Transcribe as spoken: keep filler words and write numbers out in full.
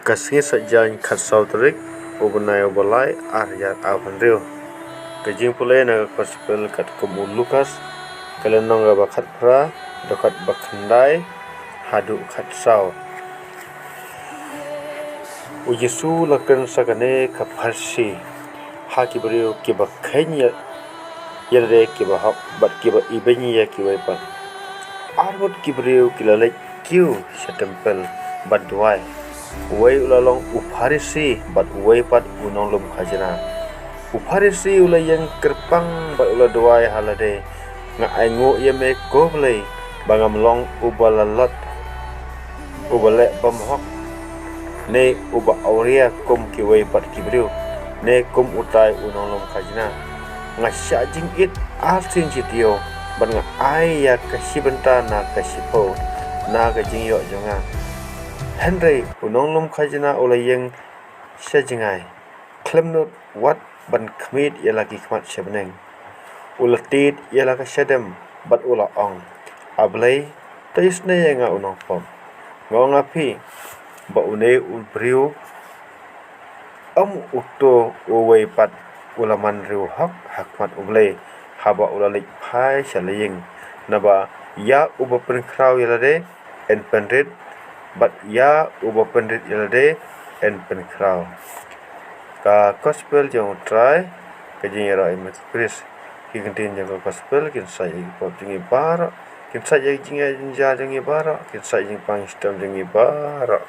Ka sngi Saitjaiñ khatsaw tarik u bnai u ba lai ar hajar arphew hynriew. Ka jingpule na ka Gospel katkum u Lukas, ka lynnong kaba khatphra, dkhot ba khyndai haduh khatsaw. U Jisu u la kren sa kane ka pharshi ha ki briew kiba kheiñ ïa, ïalade kiba hok bad kiba ibeiñ ïa kiwei pat. Ar ngut ki briew ki la leit kiew sha templ ban duwai. Uwei u la long u Pharisi bad uwei pat u nonglum khajna. U Pharisi u la ïeng kyrpang bad u la duwai ha lade, nga ainguh ïa me ko Blei ba ngam long u ba lalot, u ba leh bymhok, ne u ba awria kum kiwei pat ki briew, ne kum utai u nonglum khajna. Nga shah jingit ar sien shi taïew bad nga ai ïa ka shi bynta na ka shiphew na ka jingïoh jong nga. Hynrei u nonglum khajna u la ïeng sha jngai, khlem nud wat ban khmied ïa la ki khmat sha bneng. U la tied ïa la ka shadem bad u la ong, A Blei, to isynei ïa nga u nongpop. Nga ong ïa phi ba une u briew, ym uto uwei pat u la man riewhok ha khmat U Blei haba u la leit phai sha la ïing. Naba ïa u ba pynkhraw ïa lade yn pynrit, bad ïa u ba pynrit ïa lade yn pynkhraw. Ka Gospel jong U Trai. Ka jingïaroh ïa U Jisu Khrist. Ki ktien jong ka Gospel kin sait ïa ki pop jong ngi baroh, kin sait ïa ki jingïaid jingïaid jong ngi baroh, kin sait ïa ki jingpang shitom jong ngi baroh.